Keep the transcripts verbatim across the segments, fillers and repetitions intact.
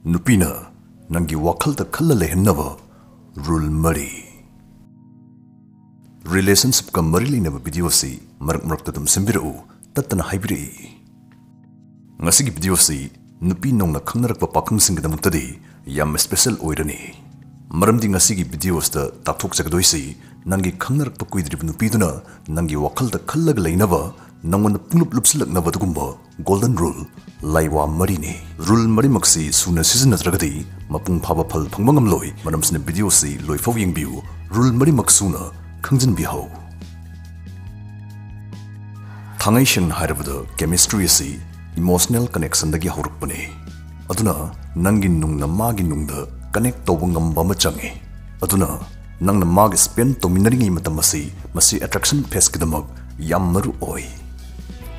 ꯅꯨꯄꯤꯅ ꯅꯪꯒꯤ ꯋꯥꯈꯜꯗ ꯈꯜꯂ ꯂꯩꯍꯟꯅꯕ ꯔꯨꯜ ꯃꯔꯤ꯫ ꯔꯤꯂꯦꯁꯟꯁꯤꯞꯀ ꯃꯔꯤ ꯂꯩꯅꯕ ꯚꯤꯗꯤꯑꯣꯁꯤ ꯃꯔꯛ ꯃꯔꯛꯇ ꯑꯗꯨꯝ ꯁꯦꯝꯕꯤꯔꯛꯎ, ꯇꯠꯇꯅ ꯍꯥꯏꯕꯤꯔꯛꯏ꯫ ꯉꯁꯤꯒꯤ ꯚꯤꯗꯤꯑꯣꯁꯤ ꯅꯨꯄꯤ ꯅꯧꯅ ꯈꯪꯅꯔꯛꯄ ꯄꯥꯈꯪꯁꯤꯡꯒꯤꯗꯃꯛꯇꯗꯤ ꯌꯥꯝ ꯁ꯭ꯄꯦꯁꯦꯜ ꯑꯣꯏꯔꯅꯤ꯫ ꯃꯔꯝꯗꯤ ꯉꯁꯤꯒꯤ ꯚꯤꯗꯤꯑꯣꯁꯤꯗ ꯇꯥꯛꯊꯣꯛꯆꯒꯗꯣꯏꯁꯤ ꯅꯪꯒꯤ ꯈꯪꯅꯔꯛꯄ ꯀꯨꯏꯗ꯭ꯔꯤꯕ ꯅꯨꯄꯤꯗꯨꯅ ꯅꯪꯒꯤ ꯋꯥꯈꯜꯗ ꯈꯜꯂꯒ ꯂꯩꯅꯕ, ꯅꯪꯉꯣꯟꯗ ꯄꯨꯡꯂꯨꯞ ꯂꯨꯞꯁꯤꯜꯂꯛꯅꯕ ꯑꯗꯨꯒꯨꯝꯕ ꯒꯣꯜꯗꯟ ꯔꯨꯜ, ꯂꯥꯏꯋꯥ ꯃꯔꯤꯅꯤ꯫ ꯔꯨꯜ ꯃꯔꯤꯃꯛꯁꯤ ꯁꯨꯅ ꯁꯤꯖꯤꯟꯅꯗ꯭ꯔꯒꯗꯤ ꯃꯄꯨꯡ ꯐꯥꯕ ꯐꯜ ꯐꯪꯕ ꯉꯝꯂꯣꯏ꯫ ꯃꯔꯝꯁꯤꯅ ꯚꯤꯗꯤꯑꯣꯁꯤ ꯂꯣꯏꯐꯥꯎ ꯌꯦꯡꯕꯤꯌꯨ, ꯔꯨꯜ ꯃꯔꯤꯃꯛ ꯁꯨꯅ ꯈꯪꯖꯤꯟꯕꯤꯍꯧ꯫ ꯊꯥꯡꯉꯩ ꯁꯦꯡꯅ ꯍꯥꯏꯔꯕꯗ, ꯀꯦꯃꯤꯁꯇ꯭ꯔꯤ ꯑꯁꯤ ꯏꯃꯣꯁꯅꯦꯜ ꯀꯅꯦꯛꯁꯟꯗꯒꯤ ꯍꯧꯔꯛꯄꯅꯤ꯫ ꯑꯗꯨꯅ ꯅꯪꯒꯤ ꯅꯨꯡꯅ ꯃꯥꯒꯤ ꯅꯨꯡꯗ ꯀꯅꯦꯛ ꯇꯧꯕ ꯉꯝꯕ ꯑꯃ ꯆꯪꯏ꯫ ꯑꯗꯨꯅ ꯅꯪꯅ ꯃꯥꯒ ꯁ꯭ꯄꯦꯟ ꯇꯧꯃꯤꯟꯅꯔꯤꯉꯩ ꯃꯇꯝ ꯑꯁꯤ, ꯃꯁꯤ ꯑꯦꯇ꯭ꯔꯦꯛꯁꯟ ꯐꯦꯁꯀꯤꯗꯃꯛ ꯌꯥꯝ ꯃꯔꯨ ꯑꯣꯏ꯫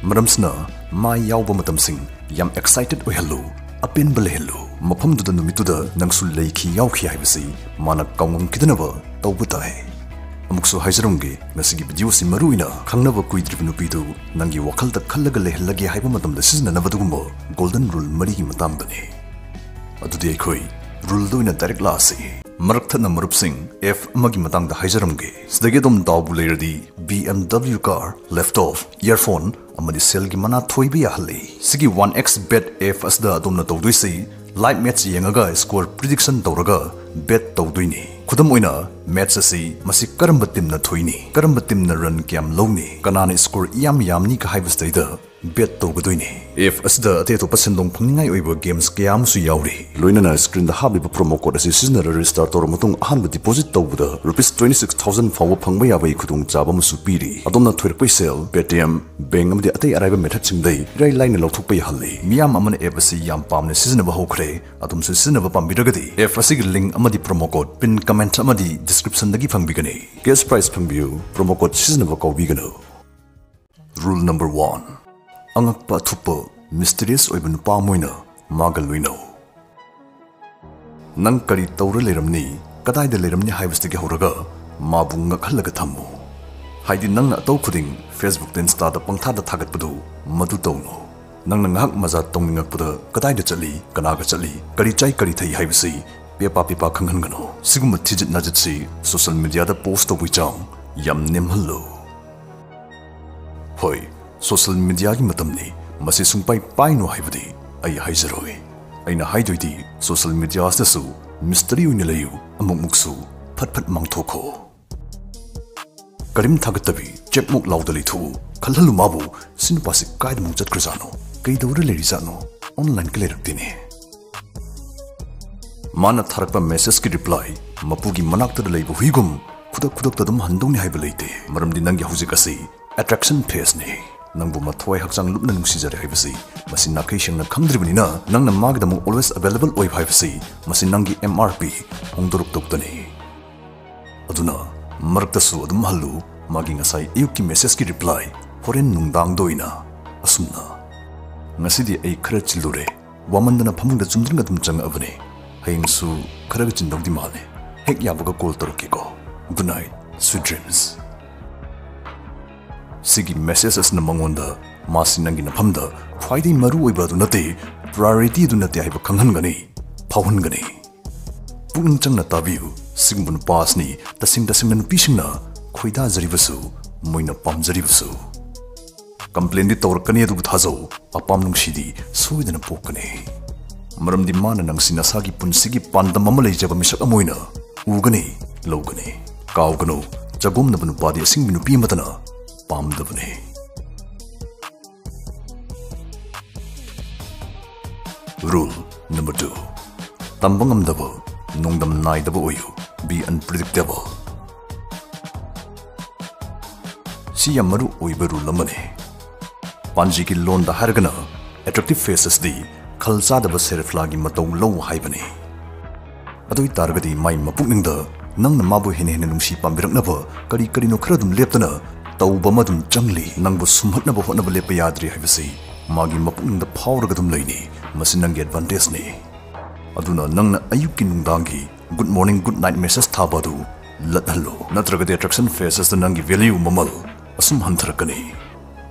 ꯃꯔꯝꯁꯤꯅ ꯃꯥ ꯌꯥꯎꯕ ꯃꯇꯝꯁꯤꯡ ꯌꯥꯝ ꯑꯦꯛꯁꯥꯏꯇꯦꯗ ꯑꯣꯏꯍꯜꯂꯨ, ꯑꯄꯦꯟꯕ ꯂꯩꯍꯜꯂꯨ꯫ ꯃꯐꯝꯗꯨꯗ ꯅꯨꯃꯤꯠꯇꯨꯗ ꯅꯪꯁꯨ ꯂꯩꯈꯤ, ꯌꯥꯎꯈꯤ ꯍꯥꯏꯕꯁꯤ ꯃꯥꯅ ꯀꯥꯎꯉꯝꯈꯤꯗꯅꯕ ꯇꯧꯕ ꯇꯥꯏ꯫ ꯑꯃꯨꯛꯁꯨ ꯍꯥꯏꯖꯔꯝꯒꯦ, ꯉꯁꯤꯒꯤ ꯚꯤꯗꯤꯑꯣꯁꯤ ꯃꯔꯨ ꯑꯣꯏꯅ ꯈꯪꯅꯕ ꯀꯨꯏꯗ꯭ꯔꯤꯕ ꯅꯨꯄꯤꯗꯨ ꯅꯪꯒꯤ ꯋꯥꯈꯜꯗ ꯈꯜꯂꯒ ꯂꯩꯍꯜꯂꯒꯦ ꯍꯥꯏꯕ ꯃꯇꯝꯗ ꯁꯤꯖꯤꯟꯅꯅꯕ ꯑꯗꯨꯒꯨꯝꯕ ꯒꯣꯜꯗꯟ ꯔꯨꯜ ꯃꯔꯤꯒꯤ ꯃꯇꯥꯡꯗꯅꯤ꯫ ꯑꯗꯨꯗꯤ ꯑꯩꯈꯣꯏ ꯔꯨꯜꯗ ꯑꯣꯏꯅ ꯗꯥꯏꯔꯦꯛ ꯂꯥꯛꯑꯁꯤ꯫ ꯃꯔꯛ ꯊꯠꯅ ꯃꯔꯨꯞꯁꯤꯡ, ꯑꯦꯞ ꯑꯃꯒꯤ ꯃꯇꯥꯡꯗ ꯍꯥꯏꯖꯔꯝꯒꯦ꯫ ꯁꯤꯗꯒꯤ ꯑꯗꯨꯝ ꯗꯥꯎꯕꯨ ꯂꯩꯔꯗꯤ B M W car, laptop, earphone ꯑꯃꯗꯤ ꯁꯦꯜꯒꯤ ꯃꯅꯥ ꯊꯣꯏꯕ ꯌꯥꯍꯜꯂꯤ꯫ ꯁꯤꯒꯤ ꯋꯥꯟ ꯑꯦꯛꯁ ꯕꯦꯠ ꯑꯦꯞ ꯑꯁꯤꯗ ꯑꯗꯣꯝꯅ ꯇꯧꯗꯣꯏꯁꯤ ꯂꯥꯏꯚ ꯃꯦꯠꯆ ꯌꯦꯡꯉꯒ ꯁ꯭ꯀꯣꯔ ꯄ꯭ꯔꯤꯗꯤꯛꯁꯟ ꯇꯧꯔꯒ ꯕꯦꯠ ꯇꯧꯗꯣꯏꯅꯤ꯫ ꯈꯨꯗꯝ ꯑꯣꯏꯅ, ꯃꯦꯠꯆ ꯑꯁꯤ ꯃꯁꯤ ꯀꯔꯝꯕ ꯇꯤꯝꯅ ꯊꯣꯏꯅꯤ, ꯀꯔꯝꯕ ꯇꯤꯝꯅ ꯔꯟ ꯀꯌꯥꯝ ꯂꯧꯅꯤ, ꯀꯅꯥꯅ ꯁ꯭ꯀꯣꯔ ꯏꯌꯥꯝ ꯌꯥꯝꯅꯤꯒ ꯍꯥꯏꯕꯁꯤꯗꯩꯗ ꯕꯦꯠ ꯇꯧꯒꯗꯣꯏꯅꯤ꯫ ꯑꯦꯞ ꯑꯁꯤꯗ ꯑꯇꯩ ꯑꯇꯣꯞꯄ ꯁꯦꯟꯗꯣꯡ ꯐꯪꯅꯤꯡꯉꯥꯏ ꯑꯣꯏꯕ ꯒꯦꯝꯁ ꯀꯌꯥ ꯑꯃꯁꯨ ꯌꯥꯎꯔꯤ꯫ ꯂꯣꯏꯅꯅ ꯁ꯭ꯀ꯭ꯔꯤꯟꯗ ꯍꯥꯞꯂꯤꯕ ꯄ꯭ꯔꯣꯃꯣ ꯀꯣꯗ ꯑꯁꯤ ꯁꯤꯖꯤꯟꯅꯔ ꯔꯦꯖꯤꯁꯇꯥꯔ ꯇꯧꯔꯕ ꯃꯇꯨꯡ ꯑꯍꯥꯟꯕ ꯗꯤꯄꯣꯖꯤꯠ ꯇꯧꯕꯗ ꯔꯨꯄꯤꯁ ꯇ꯭ꯋꯦꯟꯇꯤ ꯁꯤꯛꯁ ꯊꯥꯎꯖꯟ ꯐꯥꯎꯕ ꯐꯪꯕ ꯌꯥꯕꯒꯤ ꯈꯨꯗꯣꯡꯆꯥꯕ ꯑꯃꯁꯨ ꯄꯤꯔꯤ꯫ ꯑꯗꯣꯝꯅ ꯊꯣꯏꯔꯛꯄ ꯁꯦꯜ, ꯄꯦ ꯇꯤ ꯑꯦꯝ, ꯕꯦꯡꯛ ꯑꯃꯗꯤ ꯑꯇꯩ ꯑꯔꯥꯏꯕ ꯃꯦꯊꯗꯁꯤꯡꯗꯩ ꯏꯔꯥꯏ ꯂꯥꯏꯅ ꯂꯧꯊꯣꯛꯄ ꯌꯥꯍꯜꯂꯤ꯫ ꯃꯤꯌꯥꯝ ꯑꯃꯅ ꯑꯦꯞ ꯑꯁꯤ ꯌꯥꯝ ꯄꯥꯝꯅ ꯁꯤꯖꯤꯟꯅꯕ ꯍꯧꯈ꯭ꯔꯦ꯫ ꯑꯗꯣꯝꯁꯨ ꯁꯤꯖꯤꯟꯅꯕ ꯄꯥꯝꯕꯤꯔꯒꯗꯤ ꯑꯦꯞ ꯑꯁꯤꯒꯤ ꯂꯤꯡꯛ ꯑꯃꯗꯤ ꯄ꯭ꯔꯣꯃꯣ ꯀꯣꯗ ꯄꯤꯟ ꯀꯃꯦꯟꯠ ꯑꯃꯗꯤ ꯗꯤꯁꯀ꯭ꯔꯤꯞꯁꯟꯗꯒꯤ ꯐꯪꯕꯤꯒꯅꯤ꯫ ꯀꯦꯁ ꯄ꯭ꯔꯥꯏꯖ ꯐꯪꯕꯤꯌꯨ, ꯄ꯭ꯔꯣꯃꯣ ꯀꯣꯗ ꯁꯤꯖꯤꯟꯅꯕ ꯀꯥꯎꯕꯤꯒꯅꯨ꯫ ꯔꯨꯜ ꯅꯝꯕꯔ ꯋꯥꯟ, ꯑꯉꯛꯄ ꯑꯊꯨꯞꯄ, ꯃꯤꯁꯇꯤꯔꯤꯌꯁ ꯑꯣꯏꯕ ꯅꯨꯄꯥ ꯑꯃ ꯑꯣꯏꯅ ꯃꯥꯒ ꯂꯣꯏꯅꯧ꯫ ꯅꯪ ꯀꯔꯤ ꯇꯧꯔ ꯂꯩꯔꯝꯅꯤ, ꯀꯗꯥꯏꯗ ꯂꯩꯔꯝꯅꯤ ꯍꯥꯏꯕꯁꯤꯗꯒꯤ ꯍꯧꯔꯒ ꯃꯥꯕꯨ ꯉꯛꯍꯜꯂꯒ ꯊꯝꯃꯨ꯫ ꯍꯥꯏꯗꯤ ꯅꯪꯅ ꯑꯇꯧ ꯈꯨꯗꯤꯡ Facebook-ꯇ, Insta-ꯗ ꯄꯪꯊꯥꯗ ꯊꯥꯒꯠꯄꯗꯨ ꯃꯗꯨ ꯇꯧꯅꯨ꯫ ꯅꯪꯅ ꯉꯥꯏꯍꯥꯛ ꯃꯖꯥ ꯇꯧꯅꯤꯡꯉꯛꯄꯗ ꯀꯗꯥꯏꯗ ꯆꯠꯂꯤ, ꯀꯅꯥꯒ ꯆꯠꯂꯤ, ꯀꯔꯤ ꯆꯥꯏ, ꯀꯔꯤ ꯊꯛꯏ ꯍꯥꯏꯕꯁꯤ ꯄꯦꯄꯥ ꯄꯦꯄꯥ ꯈꯪꯍꯟꯒꯅꯨ꯫ ꯁꯤꯒꯨꯝꯕ ꯊꯤꯖꯤꯠ ꯅꯥꯖꯤꯠꯁꯤ ꯁꯣꯁꯤꯌꯦꯜ ꯃꯤꯗꯤꯌꯥꯗ ꯄꯣꯁ ꯇꯧꯕꯒꯤ ꯆꯥꯡ ꯌꯥꯝ ꯅꯦꯝꯍꯜꯂꯨ꯫ ꯍꯣꯏ, ꯁꯣꯁꯤꯌꯦꯜ ꯃꯤꯗꯤꯌꯥꯒꯤ ꯃꯇꯝꯅꯤ, ꯃꯁꯤ ꯁꯨꯡꯄꯥꯏ ꯄꯥꯏꯅꯨ ꯍꯥꯏꯕꯗꯤ ꯑꯩ ꯍꯥꯏꯖꯔꯣꯏ꯫ ꯑꯩꯅ ꯍꯥꯏꯗꯣꯏꯗꯤ ꯁꯣꯁꯤꯌꯦꯜ ꯃꯤꯗꯤꯌꯥꯁꯤꯗꯁꯨ ꯃꯤꯁꯇꯔꯤ ꯑꯣꯏꯅ ꯂꯩꯌꯨ, ꯑꯃꯨꯛꯃꯨꯛꯁꯨ ꯐꯠ ꯐꯠ ꯃꯥꯡꯊꯣꯛꯈꯣ꯫ ꯀꯔꯤꯝ ꯊꯥꯒꯠꯇꯕꯤ ꯆꯦꯞꯃꯨꯛ ꯂꯥꯎꯗ ꯂꯩꯊꯣꯛꯎ꯫ ꯈꯜꯍꯜꯂꯨ ꯃꯥꯕꯨ, ꯁꯤ ꯅꯨꯄꯥꯁꯤ ꯀꯥꯏꯗꯃꯨꯛ ꯆꯠꯈ꯭ꯔꯖꯥꯠꯅꯣ, ꯀꯩꯗꯧꯔ ꯂꯩꯔꯤꯖꯥꯠꯅꯣ, ꯑꯣꯟꯂꯥꯏꯟꯒ ꯂꯩꯔꯛꯇꯦꯅꯦ꯫ ꯃꯥꯅ ꯊꯥꯔꯛꯄ ꯃꯦꯁꯦꯖꯀꯤ ꯔꯤꯄ꯭ꯂꯥꯏ ꯃꯄꯨꯒꯤ ꯃꯅꯥꯛꯇꯗ ꯂꯩꯕ ꯍꯨꯏꯒꯨꯝ ꯈꯨꯗꯛ ꯈꯨꯗꯛꯇ ꯑꯗꯨꯝ ꯍꯟꯗꯧꯅꯤ ꯍꯥꯏꯕ ꯂꯩꯇꯦ, ꯃꯔꯝꯗꯤ ꯅꯪꯒꯤ ꯍꯧꯖꯤꯛ ꯑꯁꯤ ꯑꯦꯇ꯭ꯔꯦꯛꯁꯟ ꯐꯦꯁꯅꯤ꯫ ꯅꯪꯕꯨ ꯃꯊꯋꯥꯏ ꯍꯛꯆꯥꯡ ꯂꯨꯞꯅ ꯅꯨꯡꯁꯤꯖꯔꯦ ꯍꯥꯏꯕꯁꯤ ꯃꯁꯤ ꯅꯥꯈꯩ ꯁꯦꯡꯅ ꯈꯪꯗ꯭ꯔꯤꯕꯅꯤꯅ, ꯅꯪꯅ ꯃꯥꯒꯤꯗꯃꯛ always available ꯑꯣꯏꯕ ꯍꯥꯏꯕꯁꯤ ꯃꯁꯤ ꯅꯪꯒꯤ ꯑꯦꯝ ꯑꯥꯔ ꯄꯤ ꯍꯣꯡꯗꯣꯔꯛꯇꯧꯗꯅꯤ꯫ ꯑꯗꯨꯅ ꯃꯔꯛꯇꯁꯨ ꯑꯗꯨꯝ ꯍꯜꯂꯨ, ꯃꯥꯒꯤ ꯉꯁꯥꯏ ꯑꯌꯨꯛꯀꯤ ꯃꯦꯁꯦꯖꯀꯤ ꯔꯤꯄ꯭ꯂꯥꯏ ꯍꯣꯔꯦꯟ ꯅꯨꯡꯗꯥꯡꯗ ꯑꯣꯏꯅ꯫ ꯑꯁꯨꯝꯅ ꯉꯁꯤꯗꯤ ꯑꯩ ꯈꯔ ꯆꯤꯜꯂꯨꯔꯦ, ꯋꯥꯃꯟꯗꯅ ꯐꯃꯨꯡꯗ ꯆꯨꯝꯗ꯭ꯔꯤꯡ ꯑꯗꯨꯝ ꯆꯪꯉꯛꯑꯕꯅꯤ꯫ ꯍꯌꯦꯡꯁꯨ ꯈꯔꯒ ꯆꯤꯟꯗꯧꯗꯤ ꯃꯥꯜꯂꯦ꯫ ꯍꯦꯛ ꯌꯥꯕꯒ ꯀꯣꯜ ꯇꯧꯔꯛꯀꯦꯀꯣ꯫ Good night, sweet dreams꯫ ꯁꯤꯒꯤ ꯃꯦꯁꯦꯖ ꯑꯁꯤꯅ ꯃꯉꯣꯟꯗ ꯃꯥꯁꯤ ꯅꯪꯒꯤ ꯅꯐꯝꯗ ꯈ꯭ꯋꯥꯏꯗꯒꯤ ꯃꯔꯨ ꯑꯣꯏꯕ ꯑꯗꯨ ꯅꯠꯇꯦ, ꯄ꯭ꯔꯥꯏꯌꯣꯔꯤꯇꯤ ꯑꯗꯨ ꯅꯠꯇꯦ ꯍꯥꯏꯕ ꯈꯪꯍꯟꯒꯅꯤ, ꯐꯥꯎꯍꯟꯒꯅꯤ꯫ ꯄꯨꯛꯅꯤꯡ ꯆꯪꯅ ꯇꯥꯕꯤꯌꯨ, ꯁꯤꯒꯨꯝꯕ ꯅꯨꯄꯥ ꯑꯁꯤꯅꯤ ꯇꯁꯦꯡ ꯇꯁꯦꯡꯅ ꯅꯨꯄꯤꯁꯤꯡꯅ ꯈꯣꯏꯗꯥꯖꯔꯤꯕꯁꯨ, ꯃꯣꯏꯅ ꯄꯥꯝꯖꯔꯤꯕꯁꯨ꯫ ꯀꯝꯄ꯭ꯂꯦꯟꯗꯤ ꯇꯧꯔꯛꯀꯅꯤ, ꯑꯗꯨꯕꯨ ꯊꯥꯖꯧ, ꯑꯄꯥꯝ ꯅꯨꯡꯁꯤꯗꯤ ꯁꯣꯏꯗꯅ ꯄꯣꯛꯀꯅꯤ꯫ ꯃꯔꯝꯗꯤ ꯃꯥꯅ ꯅꯪꯁꯤ ꯅꯁꯥꯒꯤ ꯄꯨꯟꯁꯤꯒꯤ ꯄꯥꯟꯗꯝ ꯑꯃ ꯂꯩꯖꯕ ꯃꯤꯁꯛ ꯑꯃ ꯑꯣꯏꯅ ꯎꯒꯅꯤ, ꯂꯧꯒꯅꯤ꯫ ꯀꯥꯎꯒꯅꯨ, ꯆꯒꯣꯝꯅꯕ ꯅꯨꯄꯥꯗꯤ ꯑꯁꯦꯡꯕ ꯅꯨꯄꯤ ꯑꯃꯠꯇꯅ ꯄꯥꯝꯗꯕꯅꯤ꯫ Rule number two, ꯇꯝꯕ ꯉꯝꯗꯕ, ꯅꯣꯡꯗꯝ ꯅꯥꯏꯗꯕ ꯑꯣꯏꯌꯨ, be unpredictable꯫ ꯁꯤ ꯌꯥꯝ ꯃꯔꯨ ꯑꯣꯏꯕ ꯔꯨꯜ ꯑꯃꯅꯤ꯫ ꯄꯥꯟꯖꯤꯒꯤ ꯂꯣꯟꯗ ꯍꯥꯏꯔꯒꯅ, ꯑꯦꯇ꯭ꯔꯦꯛꯇꯤꯚ ꯐꯦꯁ ꯑꯁꯤꯗꯤ ꯈꯜ ꯆꯥꯗꯕ ꯁꯦꯔꯐꯂꯥꯒꯤ ꯃꯇꯧ ꯂꯧ ꯍꯥꯏꯕꯅꯤ꯫ ꯑꯗꯨ ꯑꯣꯏꯇꯥꯔꯒꯗꯤ ꯃꯥꯏ ꯃꯄꯨꯛꯅꯤꯡꯗ ꯅꯪꯅ ꯃꯥꯕꯨ ꯍꯦꯟꯅ ꯍꯦꯟꯅ ꯅꯨꯡꯁꯤ ꯄꯥꯝꯕꯤꯔꯛꯅꯕ ꯀꯔꯤ ꯀꯔꯤꯅꯣ ꯈꯔ ꯑꯗꯨꯝ ꯂꯦꯞꯇꯅ ꯇꯧꯕ ꯑꯃ ꯑꯗꯨꯝ ꯆꯪꯂꯤ꯫ ꯅꯪꯕꯨ ꯁꯨꯝꯍꯠꯅꯕ ꯍꯣꯠꯅꯕ ꯂꯦꯞꯄ ꯌꯥꯗ꯭ꯔꯤ ꯍꯥꯏꯕꯁꯤ ꯃꯥꯒꯤ ꯃꯄꯨꯛꯅꯤꯡꯗ ꯐꯥꯎꯔꯒ ꯑꯗꯨꯝ ꯂꯩꯅꯤ꯫ ꯃꯁꯤ ꯅꯪꯒꯤ ꯑꯦꯗꯚꯥꯟꯇꯦꯖꯅꯤ꯫ ꯑꯗꯨꯅ ꯅꯪꯅ ꯑꯌꯨꯛꯀꯤ ꯅꯨꯡꯗꯥꯡꯒꯤ good morning, good night message ꯊꯥꯕ ꯑꯗꯨ ꯂꯠꯍꯜꯂꯨ, ꯅꯠꯇ꯭ꯔꯒꯗꯤ ꯑꯦꯇ꯭ꯔꯦꯛꯁꯟ ꯐꯦꯁ ꯑꯁꯤꯗ ꯅꯪꯒꯤ ꯚꯦꯂ꯭ꯌꯨ, ꯃꯃꯜ, ꯑꯁꯨꯝ ꯍꯟꯊꯔꯛꯀꯅꯤ꯫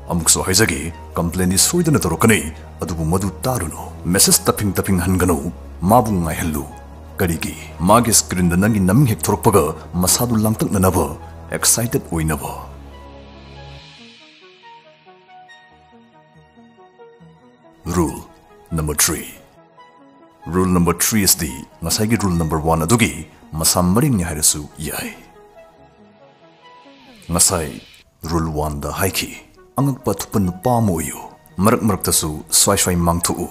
ꯑꯃꯨꯛꯁꯨ ꯍꯥꯏꯖꯒꯦ, complainꯗꯤ ꯁꯣꯏꯗꯅ ꯇꯧꯔꯛꯀꯅꯤ, ꯑꯗꯨꯕꯨ ꯃꯗꯨ ꯇꯥꯔꯨꯅꯨ꯫ Message ꯇꯞꯐꯤꯡ ꯇꯞꯐꯤꯡ ꯍꯟꯒꯅꯨ, ꯃꯥꯕꯨ ꯉꯥꯏꯍꯜꯂꯨ꯫ ꯀꯔꯤꯒꯤ? ꯃꯥꯒꯤ screenꯗ ꯅꯪꯒꯤ ꯅꯃꯤꯡ ꯍꯦꯛ ꯊꯣꯔꯛꯄꯒ ꯃꯁꯥꯗꯨ ꯂꯥꯡꯇꯛꯅꯅꯕ, excited ꯑꯣꯏꯅꯕ꯫ Rule number three꯫ Rule number three ꯑꯁꯤꯗꯤ ꯉꯁꯥꯏꯒꯤ rule number one ꯑꯗꯨꯒꯤ ꯃꯁꯥ ꯃꯔꯤꯡꯅꯤ ꯍꯥꯏꯔꯁꯨ ꯌꯥꯏ꯫ ꯉꯁꯥꯏ rule oneꯗ ꯍꯥꯏꯈꯤ, ꯑꯉꯛꯄ ꯑꯊꯨꯞꯄ ꯅꯨꯄꯥ ꯑꯃ ꯑꯣꯏꯌꯨ꯫ ꯃꯔꯛ ꯃꯔꯛꯇꯁꯨ ꯁ꯭ꯋꯥꯏ ꯁ꯭ꯋꯥꯏ ꯃꯥꯡꯊꯣꯛꯎ꯫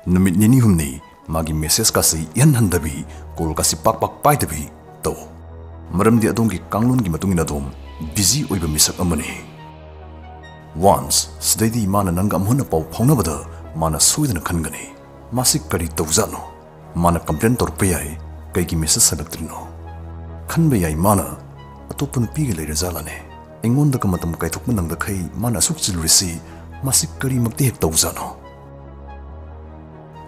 ꯅꯨꯃꯤꯠ ꯅꯤꯅꯤ ꯍꯨꯝꯅꯤ ꯃꯥꯒꯤ messageꯀꯥꯁꯤ ꯏꯍꯟ ꯍꯟꯗꯕꯤ, callꯀꯥꯁꯤ ꯄꯥꯛ ꯄꯥꯛ ꯄꯥꯏꯗꯕꯤ ꯇꯧ꯫ ꯃꯔꯝꯗꯤ ꯑꯗꯣꯝꯒꯤ ꯀꯥꯡꯂꯣꯟꯒꯤ ꯃꯇꯨꯡ ꯏꯟꯅ ꯑꯗꯣꯝ busy ꯑꯣꯏꯕ ꯃꯤꯁꯛ ꯑꯃꯅꯤ꯫ Once ꯁꯤꯗꯩꯗꯤ ꯃꯥꯅ ꯅꯪꯒ ꯑꯃꯨꯛ ꯍꯟꯅ ꯄꯥꯎ ꯐꯥꯎꯅꯕꯗ ꯃꯥꯅ ꯁꯣꯏꯗꯅ ꯈꯟꯒꯅꯤ, "ꯃꯥꯁꯤ ꯀꯔꯤ ꯇꯧꯖꯥꯠꯅꯣ? ꯃꯥꯅ complain ꯇꯧꯔꯛꯄ ꯌꯥꯏ, ꯀꯩꯒꯤ message ꯍꯜꯂꯛꯇ꯭ꯔꯤꯅꯣ?" ꯈꯟꯕ ꯌꯥꯏ, ꯃꯥꯅ ꯑꯇꯣꯞꯄ ꯅꯨꯄꯤꯒ ꯂꯩꯔꯖꯥꯠꯂꯅꯦ? ꯑꯩꯉꯣꯟꯗꯒ ꯃꯇꯝ ꯀꯥꯏꯊꯣꯛꯄ ꯅꯪꯗꯈꯩ ꯃꯥꯅ ꯑꯁꯨꯛ ꯆꯤꯜꯂꯨꯔꯤꯁꯤ, ꯃꯥꯁꯤ ꯀꯔꯤꯃꯛꯇꯤ ꯍꯦꯛ ꯇꯧꯖꯥꯠꯅꯣ?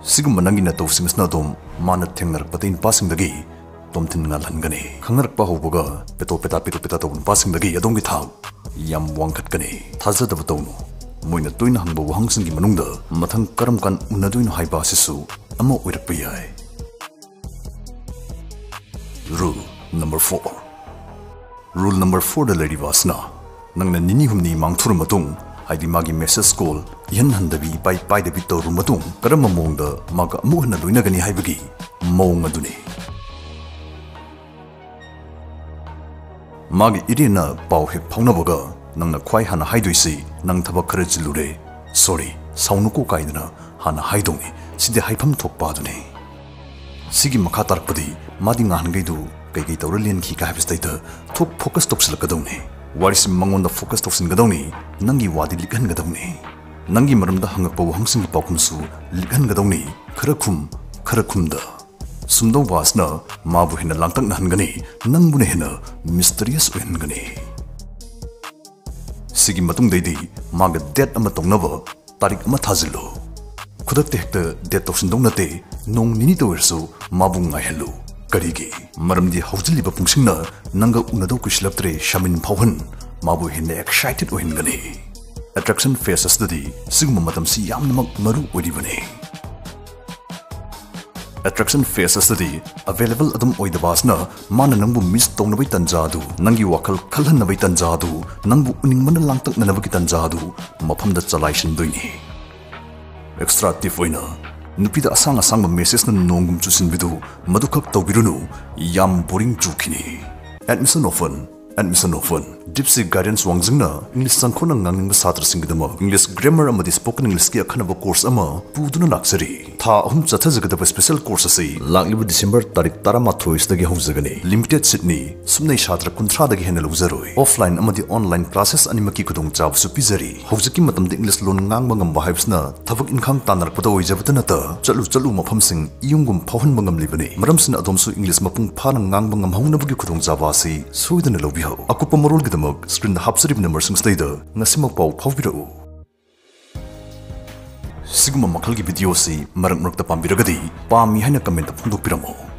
ꯁꯤꯒꯨꯝꯕ ꯅꯪꯒꯤ ꯅꯇꯧꯁꯤꯡ ꯑꯁꯤꯅ ꯑꯗꯨꯝ ꯃꯥꯅ ꯊꯦꯡꯅꯔꯛꯄꯗꯒꯤ ꯅꯨꯄꯥꯁꯤꯡꯗꯒꯤ ꯇꯣꯝꯊꯤꯟ ꯉꯥꯜꯍꯟꯒꯅꯤ꯫ ꯈꯪꯅꯔꯛꯄ ꯍꯧꯕꯒ ꯄꯦꯇꯣ ꯄꯦꯇꯥ ꯄꯦꯇꯣ ꯄꯦꯇꯥ ꯇꯧꯕ ꯅꯨꯄꯥꯁꯤꯡꯗꯒꯤ ꯑꯗꯣꯝꯒꯤ ꯊꯥꯛ ꯌꯥꯝ ꯋꯥꯡꯈꯠꯀꯅꯤ꯫ ꯊꯥꯖꯗꯕ ꯇꯧꯅꯨ꯫ ꯃꯣꯏꯅ ꯇꯣꯏꯅ ꯍꯪꯕ ꯋꯥꯍꯪꯁꯤꯡꯒꯤ ꯃꯅꯨꯡꯗ ꯃꯊꯪ ꯀꯔꯝ ꯀꯥꯟ ꯎꯅꯗꯣꯏꯅꯣ ꯍꯥꯏꯕ ꯑꯁꯤꯁꯨ ꯑꯃ ꯑꯣꯏꯔꯛꯄ ꯌꯥꯏ꯫ Rule number four꯫ Rule number fourꯗ ꯂꯩꯔꯤꯕ ꯑꯁꯤꯅ ꯅꯪꯅ ꯅꯤꯅꯤ ꯍꯨꯝꯅꯤ ꯃꯥꯡꯊꯣꯛꯂ ꯃꯇꯨꯡ, ꯍꯥꯏꯗꯤ ꯃꯥꯒꯤ message call ꯏꯍꯟ ꯍꯟꯗꯕꯤ, ꯏꯄꯥꯏ ꯄꯥꯏꯗꯕꯤ ꯇꯧꯔꯕ ꯃꯇꯨꯡ, ꯀꯔꯝꯕ ꯃꯑꯣꯡꯗ ꯃꯥꯒ ꯑꯃꯨꯛ ꯍꯟꯅ ꯂꯣꯏꯅꯒꯅꯤ ꯍꯥꯏꯕꯒꯤ ꯃꯑꯣꯡ ꯑꯗꯨꯅꯤ꯫ ꯃꯥꯒꯤ ꯏꯔꯦꯟꯅ ꯄꯥꯎ ꯍꯦꯛ ꯐꯥꯎꯅꯕꯒ ꯅꯪꯅ ꯈ꯭ꯋꯥꯏ ꯍꯥꯟꯅ ꯍꯥꯏꯗꯣꯏꯁꯤ, "ꯅꯪ ꯊꯕꯛ ꯈꯔ ꯆꯤꯜꯂꯨꯔꯦ, sorry, ꯁꯥꯎꯅꯨꯀꯣ" ꯀꯥꯏꯗꯅ ꯍꯥꯟꯅ ꯍꯥꯏꯗꯧꯅꯤ꯫ ꯁꯤꯗꯤ ꯍꯥꯏꯐꯝ ꯊꯣꯛꯄ ꯑꯗꯨꯅꯤ꯫ ꯁꯤꯒꯤ ꯃꯈꯥ ꯇꯥꯔꯛꯄꯗꯤ ꯃꯥꯗꯤ ꯉꯍꯥꯟꯈꯩꯗꯨ ꯀꯩꯀꯩ ꯇꯧꯔ ꯂꯦꯟꯈꯤ ꯀꯥꯏ ꯍꯥꯏꯕꯁꯤꯗꯩꯗ ꯊꯣꯛ focus ꯇꯧꯁꯤꯜꯂꯛꯀꯗꯧꯅꯤ꯫ ꯋꯥꯔꯤꯁꯤ ꯃꯉꯣꯟꯗ focus ꯇꯧꯁꯤꯟꯒꯗꯧꯅꯤ, ꯅꯪꯒꯤ ꯋꯥꯗꯤ ꯂꯤꯛꯍꯟꯒꯗꯧꯅꯤ꯫ ꯅꯪꯒꯤ ꯃꯔꯝꯗ ꯍꯪꯉꯛꯄ ꯋꯥꯍꯪꯁꯤꯡꯒꯤ ꯄꯥꯎꯈꯨꯝꯁꯨ ꯂꯤꯛꯍꯟꯒꯗꯧꯅꯤ, ꯈꯔ ꯈꯨꯝ, ꯈꯔ ꯈꯨꯝꯗ꯫ ꯁꯨꯝꯗꯧꯕ ꯑꯁꯤꯅ ꯃꯥꯕꯨ ꯍꯦꯟꯅ ꯂꯥꯡꯇꯛꯅꯍꯟꯒꯅꯤ, ꯅꯪꯕꯨꯅ ꯍꯦꯟꯅ mysterious ꯑꯣꯏꯍꯟꯒꯅꯤ꯫ ꯁꯤꯒꯤ ꯃꯇꯨꯡꯗꯩꯗꯤ ꯃꯥꯒ date ꯑꯃ ꯇꯧꯅꯕ ꯇꯥꯔꯤꯛ ꯑꯃ ꯊꯥꯖꯤꯜꯂꯨ꯫ ꯈꯨꯗꯛꯇ ꯍꯦꯛꯇ date ꯇꯧꯁꯤꯟꯗꯧ ꯅꯠꯇꯦ, ꯅꯣꯡ ꯅꯤꯅꯤꯇ ꯑꯣꯏꯔꯁꯨ ꯃꯥꯕꯨ ꯉꯥꯏꯍꯜꯂꯨ꯫ ꯀꯔꯤꯒꯤ? ꯃꯔꯝꯗꯤ ꯍꯧꯖꯤꯜꯂꯤꯕ ꯄꯨꯡꯁꯤꯡꯅ ꯅꯪꯒ ꯎꯅꯗꯧ ꯀꯨꯏꯁꯤꯜꯂꯛꯇ꯭ꯔꯦ ꯁꯥꯃꯤꯟ ꯐꯥꯎꯍꯟ, ꯃꯥꯕꯨ ꯍꯦꯟꯅ excited ꯑꯣꯏꯍꯟꯒꯅꯤ꯫ Attraction phase ꯑꯁꯤꯗꯗꯤ ꯁꯤꯒꯨꯝꯕ ꯃꯇꯝꯁꯤ ꯌꯥꯝꯅꯃꯛ ꯃꯔꯨ ꯑꯣꯏꯔꯤꯕꯅꯤ꯫ Attraction phase ꯑꯁꯤꯗꯗꯤ available ꯑꯗꯨꯝ ꯑꯣꯏꯗꯕ ꯑꯁꯤꯅ ꯃꯥꯅ ꯅꯪꯕꯨ miss ꯇꯧꯅꯕꯒꯤ ꯇꯟꯖꯥ ꯑꯗꯨ, ꯅꯪꯒꯤ ꯋꯥꯈꯜ ꯈꯜꯍꯟꯅꯕꯒꯤ ꯇꯟꯖꯥ ꯑꯗꯨ, ꯅꯪꯕꯨ ꯎꯅꯤꯡꯕꯅ ꯂꯥꯡꯇꯛꯅꯅꯕꯒꯤ ꯇꯟꯖꯥ ꯑꯗꯨ ꯃꯐꯝꯗ ꯆꯂꯥꯏꯁꯤꯟꯗꯣꯏꯅꯤ꯫ Extra tip ꯑꯣꯏꯅ, ꯅꯨꯄꯤꯗ ꯑꯁꯥꯡ ꯑꯁꯥꯡꯕ messageꯅ ꯅꯣꯡꯒꯨꯝ ꯆꯨꯁꯤꯟꯕꯤꯗꯨ ꯃꯗꯨꯈꯛ ꯇꯧꯕꯤꯔꯨꯅꯨ, ꯌꯥꯝ boring ꯆꯨꯈꯤꯅꯤ꯫ Admission open, admission open꯫ Dipsy Guidance ꯋꯥꯡꯖꯤꯡꯅ English ꯆꯪꯈꯣꯠꯅ ꯉꯥꯡꯅꯤꯡꯕ ꯁꯥꯇ꯭ꯔꯁꯤꯡꯒꯤꯗꯃꯛ English grammar ꯑꯃꯗꯤ spoken Englishꯀꯤ ꯑꯈꯟꯅꯕ course ꯑꯃ ꯄꯨꯗꯨꯅ ꯂꯥꯛꯆꯔꯤ꯫ ꯊꯥ ꯑꯍꯨꯝ ꯆꯠꯊꯖꯒꯗꯕ special course ꯑꯁꯤ ꯂꯥꯛꯂꯤꯕ December ꯇꯥꯔꯤꯛ ꯇꯔꯥꯃꯥꯊꯣꯏ ꯑꯁꯤꯗꯒꯤ ꯍꯧꯖꯒꯅꯤ꯫ Limited seatꯅꯤ꯫ ꯁꯨꯞꯅꯩ ꯁꯥꯇ꯭ꯔ ꯀꯨꯟꯊ꯭ꯔꯥꯗꯒꯤ ꯍꯦꯟꯅ ꯂꯧꯖꯔꯣꯏ꯫ Offline ꯑꯃꯗꯤ online classes ꯑꯅꯤꯃꯛꯀꯤ ꯈꯨꯗꯣꯡꯆꯥꯕꯁꯨ ꯄꯤꯖꯔꯤ꯫ ꯍꯧꯖꯤꯛꯀꯤ ꯃꯇꯝꯗ English ꯂꯣꯟ ꯉꯥꯡꯕ ꯉꯝꯕ ꯍꯥꯏꯕꯁꯤꯅ ꯊꯕꯛ ꯏꯟꯈꯥꯡ ꯇꯥꯟꯅꯔꯛꯄꯗ ꯑꯣꯏꯖꯕꯇ ꯅꯠꯇ, ꯆꯠꯂꯨ ꯆꯠꯂꯨ ꯃꯐꯝꯁꯤꯡ ꯏꯌꯨꯝꯒꯨꯝ ꯐꯥꯎꯍꯟꯕ ꯉꯝꯂꯤꯕꯅꯤ꯫ ꯃꯔꯝꯁꯤꯅ ꯑꯗꯣꯝꯁꯨ English ꯃꯄꯨꯡ ꯐꯥꯅ ꯉꯥꯡꯕ ꯉꯝꯍꯧꯅꯕꯒꯤ ꯈꯨꯗꯣꯡꯆꯥꯕ ꯑꯁꯤ ꯁꯣꯏꯗꯅ ꯂꯧꯕꯤꯍꯧ꯫ ꯑꯀꯨꯞꯄ ꯃꯔꯣꯜꯒꯤꯗꯃꯛ screenꯗ ꯍꯥꯞꯆꯔꯤꯕ numberꯁꯤꯡꯁꯤꯗꯩꯗ ꯉꯁꯤꯃꯛ ꯄꯥꯎ ꯐꯥꯎꯕꯤꯔꯛꯎ꯫ ꯁꯤꯒꯨꯝꯕ ꯃꯈꯜꯒꯤ video ꯑꯁꯤ ꯃꯔꯛ ꯃꯔꯛꯇ ꯄꯥꯝꯕꯤꯔꯒꯗꯤ ꯄꯥꯝꯃꯤ ꯍꯥꯏꯅ commentꯇ ꯐꯣꯡꯗꯣꯛꯄꯤꯔꯝꯃꯨ꯫